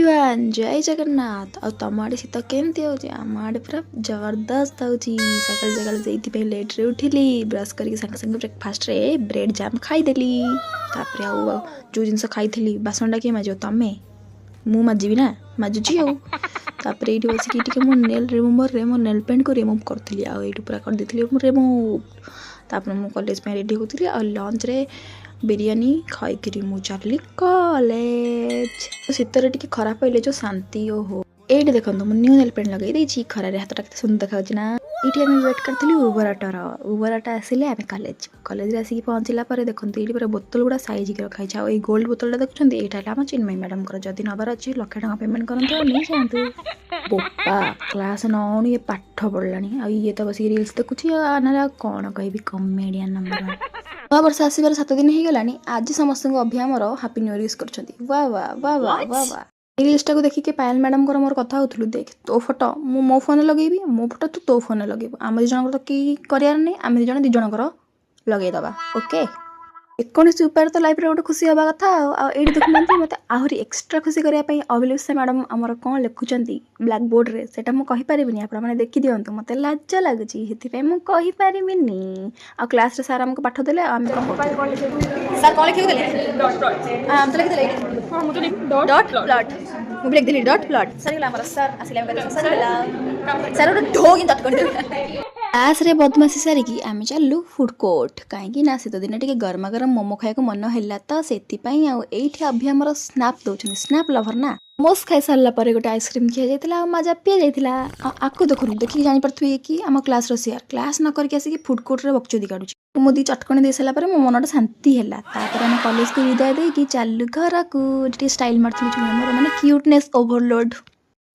Everyone, ଜୟ ଜଗନ୍ନାଥ। ଆଉ ତମ ଆଡ଼େ ଶୀତ କେମିତି ହେଉଛି? ଆମ ଆଡ଼େ ପୁରା ଜବରଦସ୍ତ ହେଉଛି। ସକାଳୁ ସକାଳୁ ସେଇଥିପାଇଁ ଲେଟ୍ରେ ଉଠିଲି। ବ୍ରସ୍ କରିକି ସାଙ୍ଗେ ସାଙ୍ଗେ ବ୍ରେକଫାଷ୍ଟରେ ବ୍ରେଡ଼୍ ଜାମ୍ ଖାଇଦେଲି। ତାପରେ ଆଉ ଯେଉଁ ଜିନିଷ ଖାଇଥିଲି, ବାସନଟା କିଏ ମାଜିବ? ତମେ? ମୁଁ ମାଜିବି ନା, ମାଜୁଛି। ଆଉ ତାପରେ ଏଇଠି ବସିକି ଟିକେ ମୋ ନେଲ୍ ରିମୁଭର୍ରେ ମୋ ନେଲ୍ ପେଣ୍ଟକୁ ରିମୁଭ୍ କରୁଥିଲି। ଆଉ ଏଇଠି ପୁରା କରିଦେଇଥିଲି ମୁଁ ରିମୁଭ୍। ତାପରେ ମୁଁ କଲେଜ ପାଇଁ ରେଡ଼ି ହେଉଥିଲି। ଆଉ ଲଞ୍ଚରେ ବିରିୟାନୀ ଖାଇକିରି ମୁଁ ଚାଲିଲି କଲେଜ। ଶୀତରେ ଟିକେ ଖରା ପଡ଼ିଲେ ଯେଉଁ ଶାନ୍ତି, ଓହୋ! ଏଇଠି ଦେଖନ୍ତୁ, ମୁଁ ନ୍ୟୁ ନେଲ୍ ପେଣ୍ଟ ଲଗେଇ ଦେଇଛି। ଖରାରେ ହାତଟା କେତେ ସୁନ୍ଦର ଦେଖାଯାଉଛି ନା? ଏଇଠି ଆମେ ୱେଟ୍ କରିଥିଲୁ ଉବର ଅଟୋର। ଉବର ଅଟୋ ଆସିଲେ ଆମେ କଲେଜ ଯିବୁ। କଲେଜରେ ଆସିକି ପହଞ୍ଚିଲା ପରେ ଦେଖନ୍ତୁ, ଏଇଠି ପୁରା ବୋତଲ ଗୁଡ଼ା ସାଇଜିକି ରଖାହେଇଛି। ଆଉ ଏଇ ଗୋଲ୍ଡ ବୋତଲଟା ଦେଖୁଛନ୍ତି, ଏଇଟା ହେଲା ଆମ ଚିନ୍ମୟୀ ମ୍ୟାଡ଼ାମଙ୍କର। ଯଦି ନେବାର ଅଛି, 1 ଲକ୍ଷ ଟଙ୍କା ପେମେଣ୍ଟ କରନ୍ତୁ ଆଉ ନେଇଯାଆନ୍ତୁ। ବୋପା, କ୍ଲାସ୍ ନ ଆଉଣି ଇଏ ପାଠ ପଢ଼ିଲାଣି। ଆଉ ଇଏ ତ ବସିକି ରିଲ୍ସ ଦେଖୁଛି। ଆଉ ନହେଲେ ଆଉ କ'ଣ କହିବି, କମେଡ଼ିଆନ୍ ନମ୍ବର ୱାନ୍। ନୂଆ ବର୍ଷ ଆସିବାର 7 ଦିନ ହେଇଗଲାଣି। ଆଜି ସମସ୍ତଙ୍କୁ ଅଭି ଆମର ହାପି ନ୍ୟୁ ଇୟର୍ ୱିଶ୍ କରୁଛନ୍ତି। ବା ବା ବା ବା ବା ବା! ଏଇ ରିଲ୍ସଟାକୁ ଦେଖିକି ପାୟଲ ମ୍ୟାଡ଼ାମଙ୍କର ମୋର କଥା ହେଉଥିଲୁ। ଦେଖ, ତୋ ଫଟୋ ମୁଁ ମୋ ଫୋନରେ ଲଗେଇବି, ମୋ ଫଟୋ ତୁ ତୋ ଫୋନରେ ଲଗେଇବୁ। ଆମ ଦୁଇ ଜଣଙ୍କର ତ କେହି କରିବାର ନାହିଁ, ଆମେ ଦୁଇ ଜଣ ଦୁଇ ଜଣଙ୍କର ଲଗେଇଦେବା, ଓକେ? ଯେକୌଣସି ଉପାୟରେ ତ ଲାଇଫରେ ଗୋଟେ ଖୁସି ହେବା କଥା। ଆଉ ଆଉ ଏଇଠି ଦେଖୁନାହାନ୍ତି, ମୋତେ ଆହୁରି ଏକ୍ସଟ୍ରା ଖୁସି କରିବା ପାଇଁ ଅଭିଲିପ୍ସା ମ୍ୟାଡ଼ାମ୍ ଆମର କ'ଣ ଲେଖୁଛନ୍ତି ବ୍ଲାକ୍ ବୋର୍ଡ଼ରେ, ସେଇଟା ମୁଁ କହିପାରିବିନି। ଆପଣମାନେ ଦେଖିଦିଅନ୍ତୁ। ମୋତେ ଲାଜ ଲାଗୁଛି, ସେଥିପାଇଁ ମୁଁ କହିପାରିବିନି। ଆଉ କ୍ଲାସ୍ରେ ସାର୍ ଆମକୁ ପାଠ ଦେଲେ। ଆଉ ଆମେ କ'ଣ କରୁଥିଲୁ? ସାର୍ କ'ଣ ଲେଖିବାକୁ ଦେଲେ? ଆମେ ତ ଲେଖିଦେଲେ ଡଟ୍ ପ୍ଲଟ୍। ମୁଁ ବି ଲେଖିଦେଲି ଡଟ୍ ପ୍ଲଟ୍। ସରିଗଲା ଆମର। ସାର୍ ଆସିଲେ, ଆମେ ସରିଗଲା। ସାର୍ ଗୋଟେ ଢୋ କି ଚଟକଣି ଦେଲେ। କ୍ଲାସ୍ରେ ବଦମାସି ସାରିକି ଆମେ ଚାଲିଲୁ ଫୁଡ଼୍ କୋର୍ଟ, କାହିଁକି ନା ଶୀତ ଦିନେ ଟିକେ ଗରମା ଗରମ ମୋମୋ ଖାଇବାକୁ ମନ ହେଲା ତ ସେଥିପାଇଁ। ଆଉ ଏଇଠି ଅଭି ଆମର ସ୍ନାପ୍ ଦେଉଛନ୍ତି, ସ୍ନାପ୍ ଲଭର୍ ନା। ମୋମୋସ୍ ଖାଇସାରିଲା ପରେ ଗୋଟେ ଆଇସ୍କ୍ରିମ୍ ଖିଆ ଯାଇଥିଲା ଆଉ ମାଜା ପିଆ ଯାଇଥିଲା। ଆଉ ଆକୁ ଦେଖନ୍ତୁ, ଦେଖିକି ଜାଣିପାରୁଥିବେ କି ଆମ କ୍ଲାସ୍ର ସିଆର। କ୍ଲାସ୍ ନ କରିକି ଆସିକି ଫୁଡ଼୍ କୋର୍ଟରେ ବକଚୋଦି କାଢୁଛି। ମୁଁ ଦି ଚଟକଣି ଦେଇ ସାରିଲା ପରେ ମୋ ମନଟା ଶାନ୍ତି ହେଲା। ତାପରେ ଆମେ କଲେଜକୁ ବିଦାୟ ଦେଇକି ଚାଲିଲୁ ଘରକୁ। ଟିକେ ଷ୍ଟାଇଲ୍ ମାରୁଥିଲୁ ଚୁଆ ମୋର, ମାନେ କ୍ୟୁଟନେସ୍ ଓଭରଲୋଡ୍।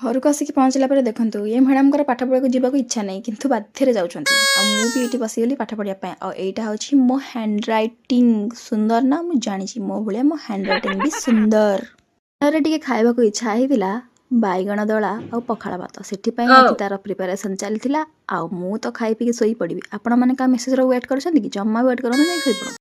ଘରକୁ ଆସିକି ପହଞ୍ଚିଲା ପରେ ଦେଖନ୍ତୁ, ଏ ମ୍ୟାଡ଼ାମଙ୍କର ପାଠ ପଢ଼ିବାକୁ ଯିବାକୁ ଇଚ୍ଛା ନାହିଁ, କିନ୍ତୁ ବାଧ୍ୟରେ ଯାଉଛନ୍ତି। ଆଉ ମୁଁ ବି ଏଇଠି ବସିଗଲି ପାଠ ପଢ଼ିବା ପାଇଁ। ଆଉ ଏଇଟା ହେଉଛି ମୋ ହ୍ୟାଣ୍ଡ ରାଇଟିଂ। ସୁନ୍ଦର ନା? ମୁଁ ଜାଣିଛି, ମୋ ଭଳିଆ ମୋ ହ୍ୟାଣ୍ଡ ରାଇଟିଂ ବି ସୁନ୍ଦର। ଘରେ ଟିକେ ଖାଇବାକୁ ଇଚ୍ଛା ହେଇଥିଲା ବାଇଗଣ ଦଳା ଆଉ ପଖାଳ ଭାତ। ସେଥିପାଇଁ ଆଜି ତାର ପ୍ରିପାରେସନ୍ ଚାଲିଥିଲା। ଆଉ ମୁଁ ତ ଖାଇ ପିଇକି ଶୋଇପଡ଼ିବି। ଆପଣମାନେ କାହା ମେସେଜର ୱେଟ୍ କରୁଛନ୍ତି କି? ଜମା ୱେଟ୍ କରନ୍ତୁ, ଯାଇକି ଶୋଇପଡ଼ନ୍ତୁ।